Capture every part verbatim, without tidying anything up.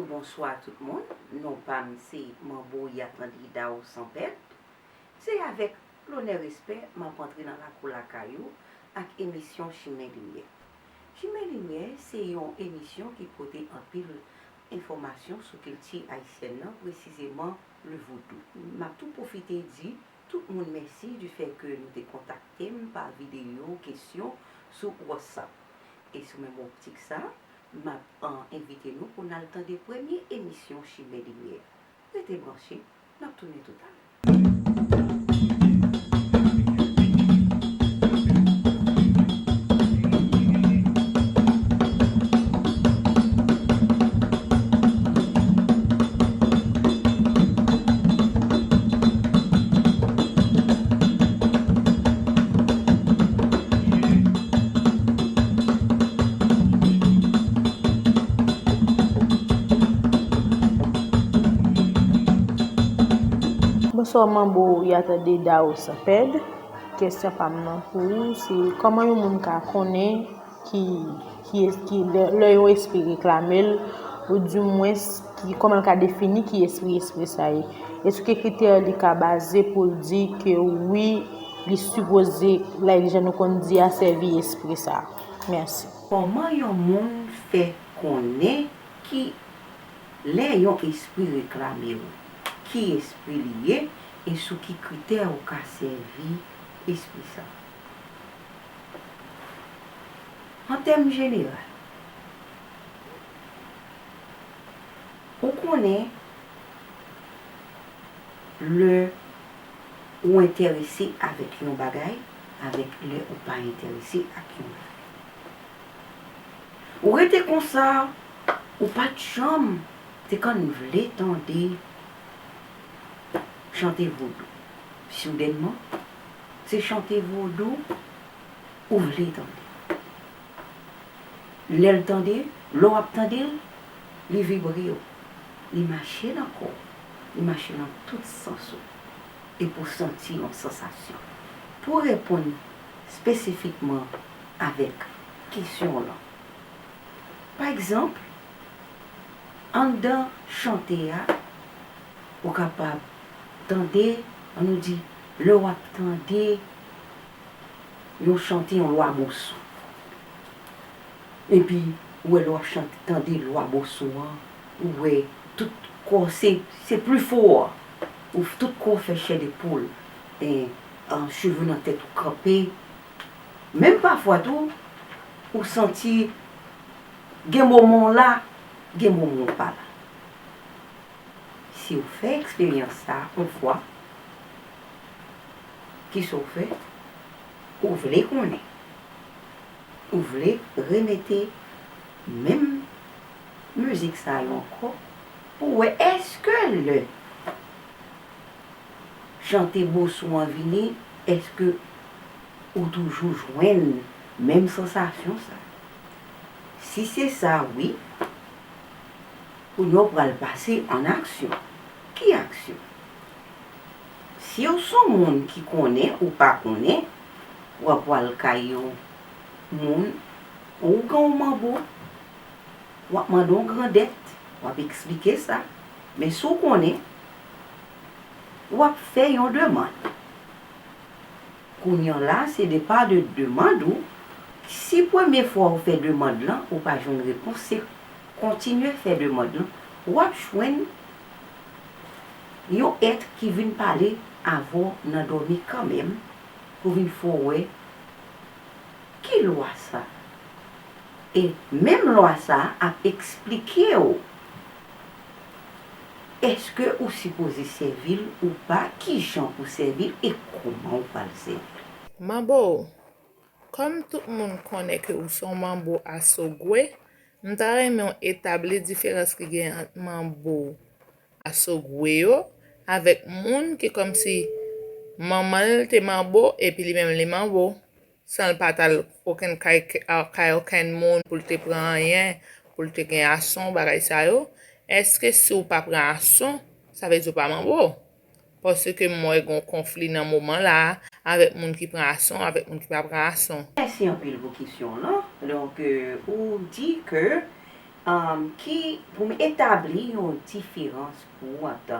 Bonswa tout moun, non pa m se Manbo Yatande Dao Sanpèd. Se avèk lonè respè m ap antre nan lakou lakay ou ak emisyon Chimen Limyè. Chimen Limyè se yon emisyon ki pote anpil enfòmasyon sou kilti ayisyèn nan, presizeman le vodou. M ap tou pwofite di tout moun mèsi du fait que nou te kontakte m pa videyo kesyon sou WhatsApp. E sou menm optik sa, m ap, an, envite nou pou n al tande premye emisyon Chimen Limyè. Rete branche, n ap tounen toutalè. Bonswa Manbo Yatande Dao Sanpèd. Kesyon pa m nan pou ou se kòman yon moun ka konnen ki, ki, ki lè, lè yon espri reklame l, oudimwens ki, kòman l ka defini ki espri espri sa ye? Èske kritè li ka baze pou l di ke wi, li sipoze, like jan nou konn di a, sèvi espri sa? Mèsi. Kòman yon moun fè konnen ki lè yon espri reklame w, ki espri li ye e sou ki kritè ou ka sèvi espri sa? An tèm jeneral, ou konnen lè ou enterese avèk yon bagay avèk lè ou pa enterese ak yon bagay. Ou rete konsa, ou pa t janm te konn vle tande chante vodou. Soudènman, se chante vodou ou vle tande. Lè l tande, lè w ap tande l, li vibre w, li mache nan kò w, li mache nan tout sans ou, epi w santi yon sansasyon. Pou reponn espesifikman avèk kesyon w lan, pa egzanp, anndan chante a, ou kapab tande, ann nou di, lè w ap tande yon chante yon lwa boso. Epi, ou wè lè w ap chante, tande lwa boso an, ou wè tout kò w se, se pli fò. Ou tout kò w fè chè de poul. E, an, cheve nan tèt ou kanpe. Menm pafwa tou, ou santi gen moman w la, gen moman w pa la. Si w fè eksperyans sa a yon fwa, kisa w fè? Ou vle konnen. Ou vle remete menm mizik sa yo ankò pou w wè èske lè chante boso an vini, èske ou toujou jwenn menm sansasyon sa? Si se sa, wi, kounye a w pral pase an aksyon. Ki aksyon? Si w se yon moun ki konnen ou pa konnen, w ap pral kay yon moun, ougan yon manbo, w ap mande yon grandèt, w ap eksplike sa. Men si w konnen, w ap fè yon demann. Kounye a la, se de pa de demann ou. Si premye fwa ou fè demann lan, ou pa jwenn repons, se kontinye fè demann lan. W ap jwenn yon èt ki vin pale avè w nan dòmi kanmenm, pou vin fè w wè ki lwa sa. E menm lwa sa a ap eksplike w èske ou sipoze sèvi l ou pa, kijan pou sèvi l e kòman ou pral sèvi l. Manbo, kòm tout moun konnen ke ou se yon manbo asogwe, m ta renmen w etabli diferans ki gen ant manbo asogwe yo avèk moun ki kòmsi manman l te manbo epi li menm li manbo, san l pa t al okenn kay, kay okenn moun pou l te pran anyen, pou l te gen ason, bagay sa yo. Èske si w pa pran ason, sa vle di w pa manbo? Paske m wè gen yon konfli nan moman la a avèk moun ki pran ason, avèk moun ki pa pran ason. Mèsi anpil pou kesyon w lan. Donk, euh, ou di ke Ki pou m etabli yon diferans pou ou ant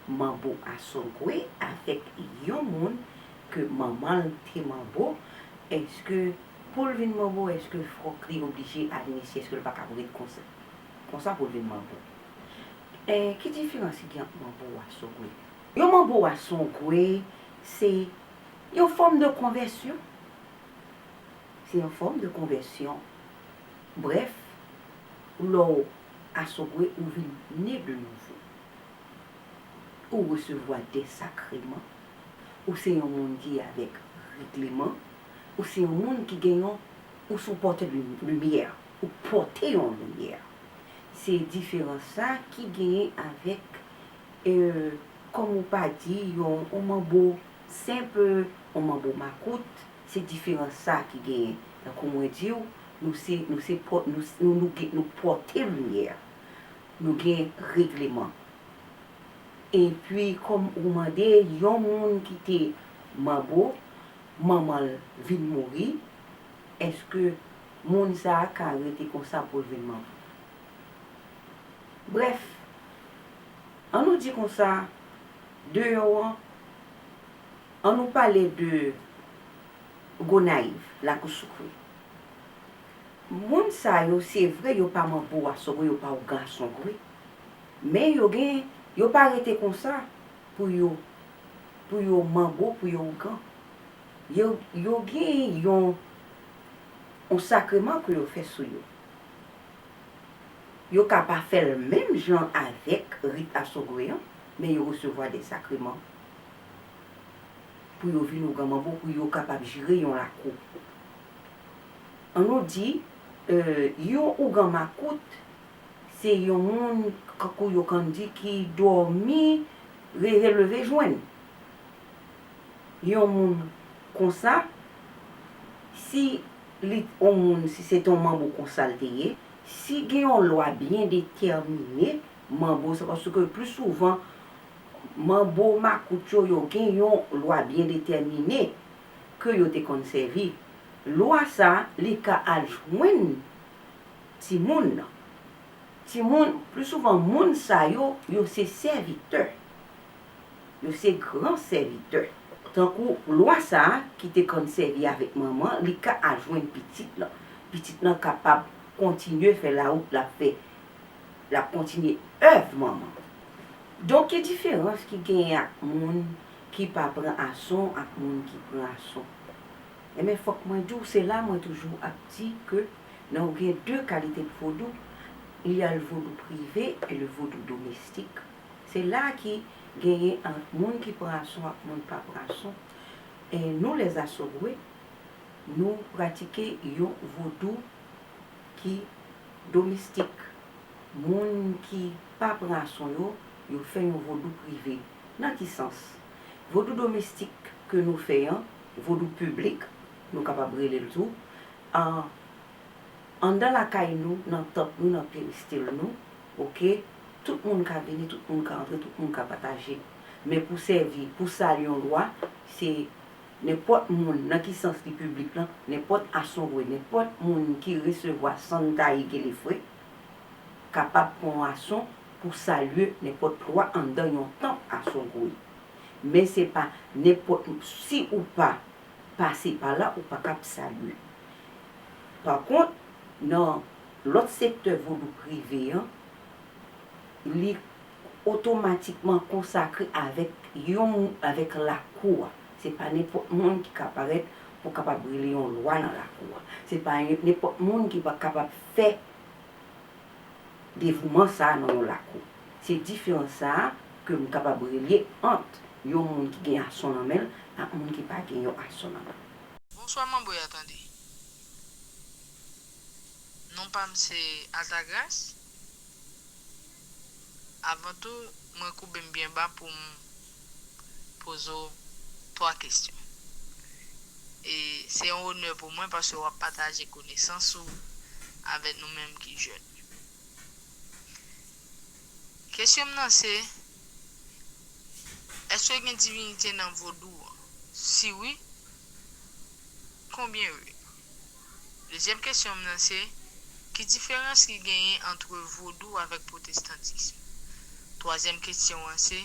manbo asogwe avèk yon moun ke manman l te manbo, èske pou l vin manbo, èske fòk li oblije al inisye, èske l pa ka ret konsa, konsa pou l vin manbo? Ki diferans ki gen ant manbo asogwe? Yon manbo asogwe se yon fòm de konvèsyon. Se yon fòm de konvèsyon. Brèf, lè w asogwe, ou vin ne de nouvo. Ou resevwa de sakreman. Ou se yon moun ki avèk regleman. Ou se yon moun ki gen yon, ou se yon pòtè de limyè. Ou pote yon limyè. Se diferans sa ki genyen avèk, e, kòm ou pa di, yon, yon manbo senp, yon manbo makout, se diferans sa ki genyen. Tankou mwen di w, nou se, nou se pò-, nou, nou, nou gen, nou pote limyè. Nou gen regleman. Epi, kòm ou mande, yon moun ki te manbo, manman l vin mouri, èske moun sa a ka rete konsa pou l vin manbo? Brèf, ann nou di konsa, deyò an, ann nou pale de Gonayiv, Lakou Soukri. Moun sa yo, se vre, yo pa manbo asogwe, yo pa ougan asogwe. Men yo gen, yo pa rete konsa pou yo, pou yo manbo, pou yo ougan. Yo, yo gen yon, yon sakreman ke yo fè sou yo. Yo ka pa fè l menm jan avèk rit asogwe an, men yo resevwa de sakreman pou yo vin ougan manbo, pou yo kapab jere yon lakou. Ann nou di, e, yon ougan makout, se yon moun, kankou yo konn di, ki dòmi, reve, leve, jwenn. Yon moun konsa, si li, yon moun, si se te yon manbo konsa l te ye, si gen yon lwa byen detèmine, manbo, se paske pli souvan, manbo makout yo, yo gen yon lwa byen detèmine ke yo te konn sèvi. Lwa sa, li ka al jwenn timoun nan. Timoun, pli souvan, moun sa yo, yo se sèvitè. Yo se gran sèvitè. Tankou lwa sa a ki te konn sèvi avèk manman, li ka al jwenn pitit lan. Pitit lan kapab kontinye fè lawout l ap fè. L ap kontinye èv manman. Donk, ki diferans ki genyen ak moun ki pa pran ason ak moun ki pran ason? Enben, fòk mwen di w, se la mwen toujou ap di ke nan ou gen de kalite de vodou, il y a le vodou privé et le vodou domestique. Se la ki genyen ant moun ki pran ason ak moun pa pran ason. E nou, les asogwe, nou pratike yon vodou ki domestik. Moun ki pa pran ason yo, yo fè yon vodou prive. Nan ki sans? Vodou domestik ke nou fè an, vodou piblik, nou kapab rele l tou, an, anndan lakay nou, nan tanp nou, nan peristil nou, oke, tout moun ka vini, tout moun ka antre, tout moun ka pataje. Men pou sèvi, pou salye yon lwa, se nenpòt moun, nan ki sans li piblik lan, nenpòt asogwe, nenpòt moun ki resevwa Santa Igelefwe kapab pran yon ason pou salye nenpòt lwa anndan yon tanp asogwe. Men se pa nenpòt, si ou pa pase pa la, ou pa kab salye. Pa kont, nan lòt sektè vodou prive an, li otomatikman konsakre avèk yon, avèk lakou a. Se pa nenpòt moun ki ka parèt pou kapab rele yon lwa nan lakou a. Se pa nenpòt moun ki pa kapab fè devouman sa a nan yon lakou. Se diferans sa a ke m kapab rele ant yon moun ki gen ason nan men l ak moun ki pa gen yon ason nan men l. Bonswa, manbo ya, tande. Non pa m se Altagras. Avan tou, mwen koube m byen ba pou m poze w twa kesyon. E se yon onè pou mwen paske w ap pataje konesans ou avèk nou menm ki jèn. Kesyon m nan se, èske gen divinite nan vodou an? Si wi, konbyen yo ye? Dezyèm kesyon m nan se, Ki diferans ki genyen ant vodou avèk pwotestantis? Twazyèm kesyon an se,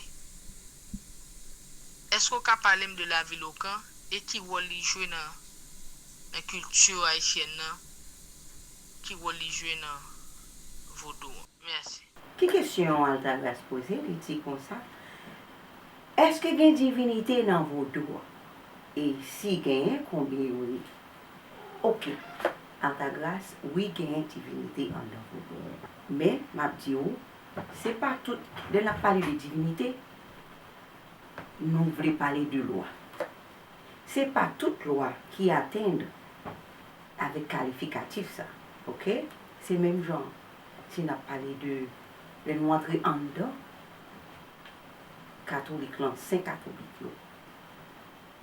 èske w ka pale m de lavil Okan e ki wòl li jwe nan, nan kilti ayisyèn nan? Ki wòl li jwe nan vodou an? Mèsi. Ki kesyon Altagras poze? Li di konsa, èske gen divinite nan vodou an? E si genyen, konbyen yo ye? Oke. Altagras, wi, genyen divinite anndan vodou an. Men, m ap di w, se pa tout, lè n ap pale de divinite, nou vle pale de lwa. Se pa tout lwa ki atenn avèk kalifikatif sa, oke? Se menm jan, si n ap pale de, lè nou antre anndan katolik lan, sen katolik yo,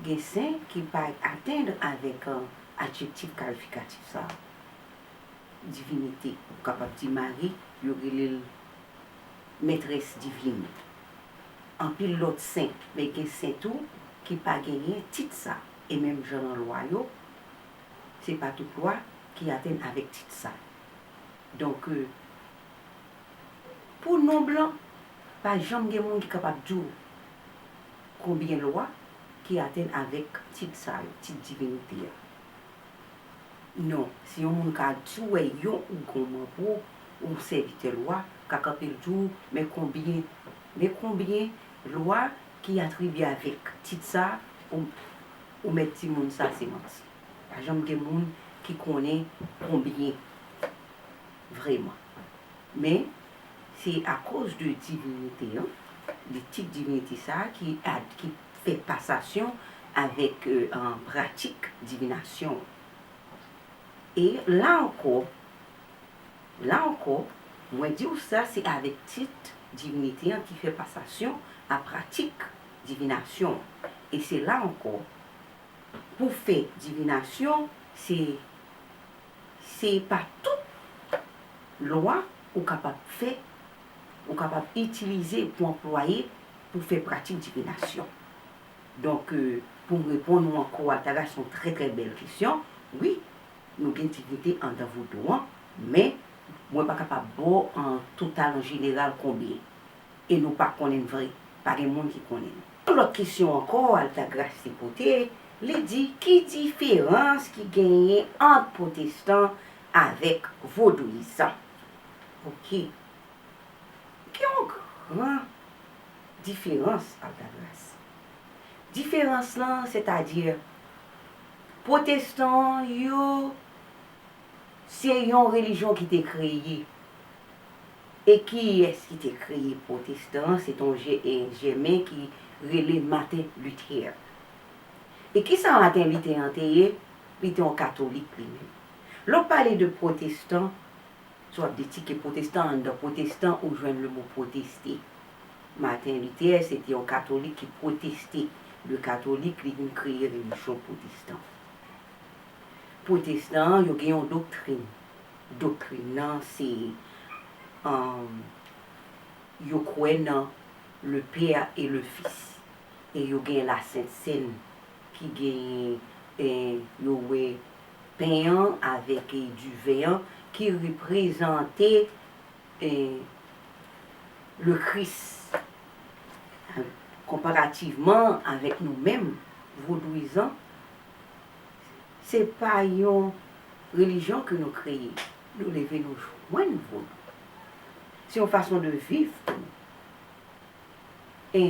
gen sen ki pa atenn avèk, euh, adjektif kalifikatif sa. Divinite, ou kapab di Mari, yo rele l mètrès divin. Anpil lòt sen, men gen sen tou ki pa genyen tit sa. E menm jan nan lwa yo, se pa tout lwa ki atenn avèk tit sa. Donk, euh, pou non blan, pa janm gen moun ki kapab di w konbyen lwa ki atenn avèk tit sa yo, tit divinite a. Non, si yon moun ka di w wè yon ougan, manbo, yon sèvitè lwa, ka kanpe l di w, men konbyen, men konbyen lwa ki atribye avèk tit sa, ou, ou mèt di moun sa se manti. Pa janm gen moun ki konnen konbyen vrèman. Men, se akoz de divinite an, de tit divinite sa a ki ad-, ki fè pasasyon avèk, euh, an pratik divinasyon an. E la ankò, la ankò, mwen di w sa, se avèk tit divinite an ki fè pasasyon a pratik divinasyon an. E se la ankò, pou fè divinasyon, se, se pa tout lwa ou kapab fè, ou kapab itilize pou anplwaye pou fè pratik divinasyon. Donk, euh, pou m reponn ou ankò, Altagras, se yon trè, trè bèl kesyon. Wi, nou gen divinite anndan vodou an, men mwen pa kapab ba w an total, an jeneral, konbyen. E nou pa konnen vre. Pa gen moun ki konnen. Yon lòt kesyon ankò, Altagras te pote, li di, ki diferans ki genyen ant pwotestan avèk vodouyizan? Oke. Gen yon gran diferans, Altagras. Diferans lan, sètadi, pwotestan yo, se yon relijyon ki te kreye. E kiyès ki te kreye pwotestan an? Se t on jè-, e, jèmen ki rele Martin Luther. E kisa Martin Luther an te ye? Li te yon katolik li menm. Lè w pale de pwotestan, si w ap detike pwotestan, anndan pwotestan, ou jwenn le mo pwoteste. Martin Luther, se te yon katolik ki pwoteste. De katolik, li vin kreye relijyon pwotestan. Pwotestan an, yo gen yon doktrin. Doktrin nan, se, um, yo kwè nan le Père et le Fils. E yo gen la Sent Sèn ki genyen, e, yo wè pen an avèk, e, diven an ki reprezante, e, le Christ. Konparativman avèk nou menm, vodouyizan, se pa yon relijyon ke nou kreye. Nou leve, nou jwenn vodou. Se yon fason de viv pou nou. E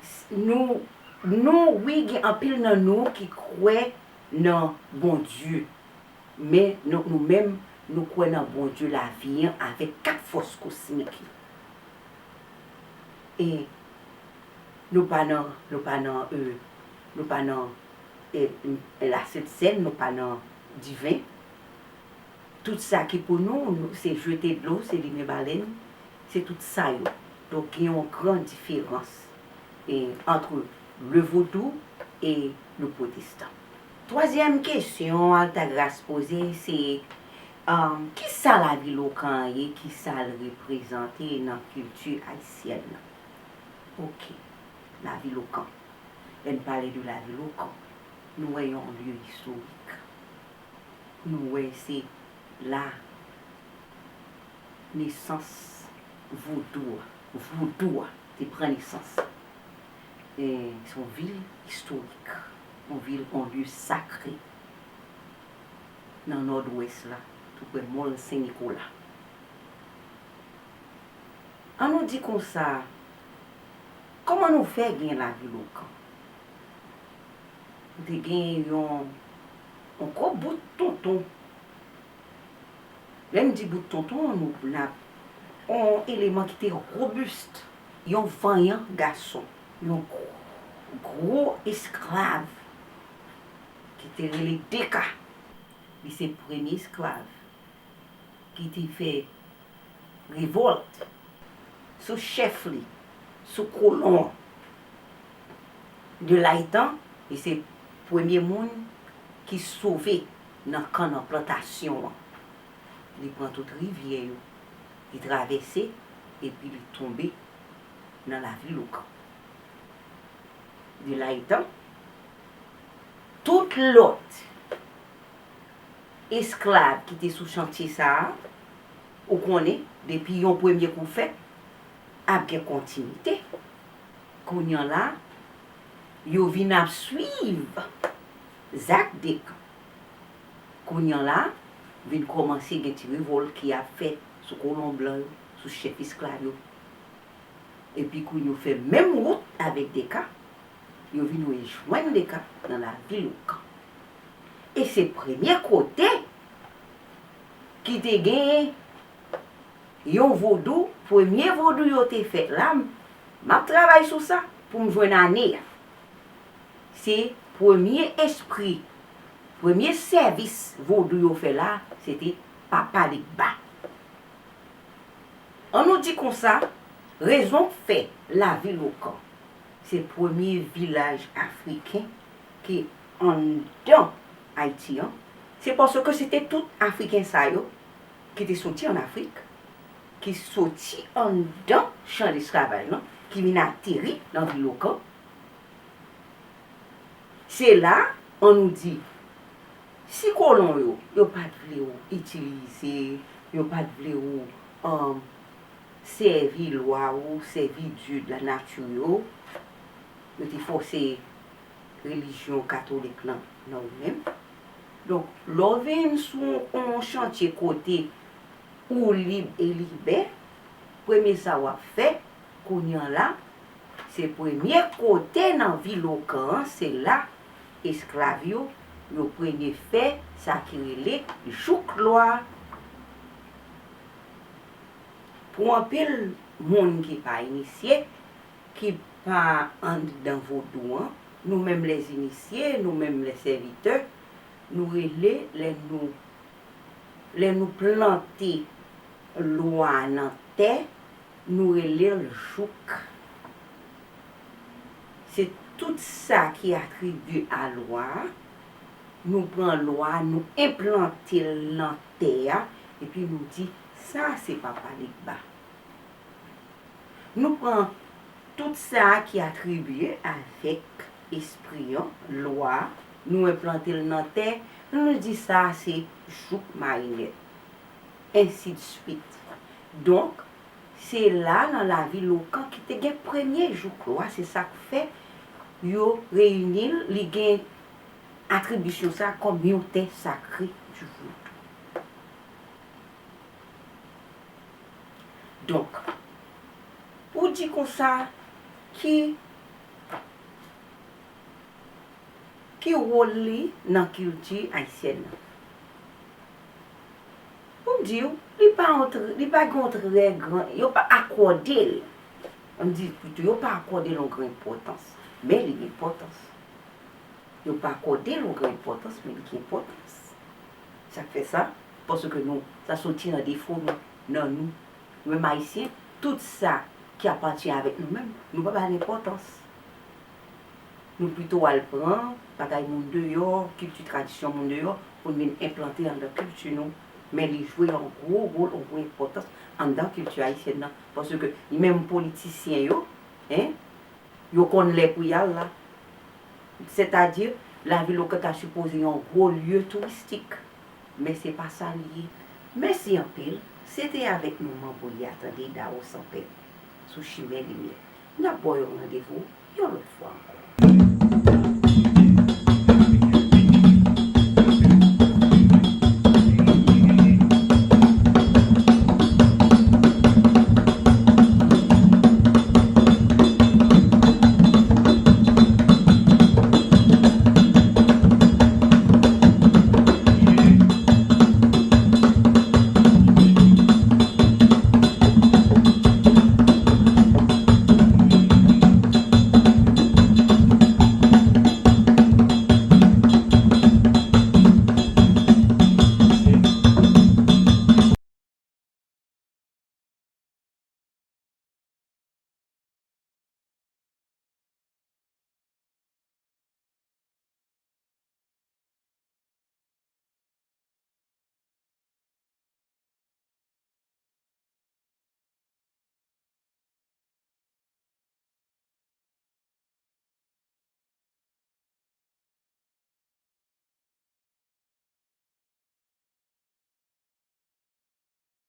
s-, nou, nou, wi, gen anpil nan nou ki kwè nan Bondye. Men, nou, nou menm, nou kwè nan Bondye lavi an avèk kat fòs kosmik yo. E nou pa nan, nou pa nan, e, nou pa nan, e, m, la Sent Sèn, nou pa nan diven. Tout sa ki pou nou, nou, se jete dlo, se limen balèn, se tout sa yo. Donk, gen yon gran diferans, e, ant le vodou e le pwotestan. Twazyèm kesyon Altagras poze, se, um, kisa lavil Okan an ye, kisa l reprezante nan kilti ayisyèn nan? Oke, lavil Okan. Lè n pale de lavil Okan, nou wè yon lye istorik. Nou wè se la nesans vodou a, vodou a te pran nesans. E se yon vil istorik, yon vil, yon lye sakre nan Nòdwès la, tou prè Mòn Sen Nikola. An nou di konsa, kòman nou fè gen lavil Okan? Nou te gen yon, yon gwo bout tonton. Lè m di bout tonton, nou, n ap, yon eleman ki te robust, yon vanyan gason, yon gwo, gwo esklav ki te rele Deka. Li se premye esklav ki te fè revòlt sou chèf li, sou kolon an. De la etan, li se premye moun ki sove nan kan nan plantasyon an. Li pran tout rivyè yo, li travèse, epi li tonbe nan lavil Okan. De la etan, tout lòt esklav ki te sou chantye sa a, ou konnen, depi yon premye kou fèt, ap gen kontinite. Kounye a la, yo vin ap swiv zak Deka. Kounye a la, vin kòmanse gen ti revòlt ki ap fèt sou kolon blan yo, sou chèf esklav yo. Epi kounye a yo fè menm wout avèk Deka, yo vin rejwenn Deka nan lavil Okan. E se premye kote ki te gen yon vodou, premye vodou yo te fè la, m ap travay sou sa pou m jwenn ane a. Se premye espri, premye sèvis vodou yo fè la, se te Papa Legba. An nou di konsa, rezon k fè lavil Okan se premye vilaj afriken ki anndan Ayiti an, se paske se te tout Afriken sa yo ki te soti ann Afrik, ki soti anndan chan lesklavaj lan, ki vin ateri nan vil Okan. Se la, an nou di, si kolon yo, yo pa t vle w itilize, yo pa t vle w, um, sèvi lwa ou, sèvi dye de la nature yo, yo te fòse relijyon katolik lan nan ou menm. Donk, lè w vin sou yon chantye kote ou lib e libè, premye sa w ap fè, kounye a la, se premye kote nan vil Okan an, se la esklav yo, yo premye fè sa ki rele jouk lwa. Pou anpil moun ki pa inisye, ki pa anndan vodou an, nou menm les initiés, nou menm les serviteurs, nou rele lè nou, lè nou plante lwa nan tè, nou rele l jouk. Se tout sa ki atribye a lwa a, nou pran lwa a, nou enplante l nan tè a, epi nou di, sa se Papa Legba. Nou pran tout sa ki atribye avèk espri an, lwa, nou enplante l nan tè, nou di sa se jouk Marinèt, ensidswit. Donk, se la nan lavil Okan ki te gen premye jouk lwa, se sa k fè yo reyini l, li gen atribisyon sa kòm yon tè sakre di vodou. Donk, pou di konsa, ki, ki wòl li nan kilti ayisyèn nan? Pou m di w, li pa yon tr-, li pa gen yon trè gran, yo pa akòde l. Ann di pito, yo pa akòde l yon gran enpòtans. Men li gen enpòtans. Yo pa akòde l yon gran enpòtans, men li gen enpòtans. Sa k fè sa? Paske nou, sa soti nan defo nou, nan nou. Nou menm Ayisyen, tout sa ki apatyen avèk nou menm, nou pa ba l enpòtans. Nou pito al pran bagay moun deyò, kilti tradisyon moun deyò, pou n vin enplante anndan kilti nou. Men li jwe yon gwo wòl, yon gwo enpòtans anndan kilti ayisyèn nan. Paske menm politisyen yo, en, yo konn lè pou y al la. Sètadi, lavil Okan ta sipoze yon gwo lye touristik. Men se pa sa li ye. Mèsi anpil, se te avèk nou manbo y a tande Dawo Sanpè sou Chimen Limyè. N ap ba w yon randevou yon lòt fwa ankò.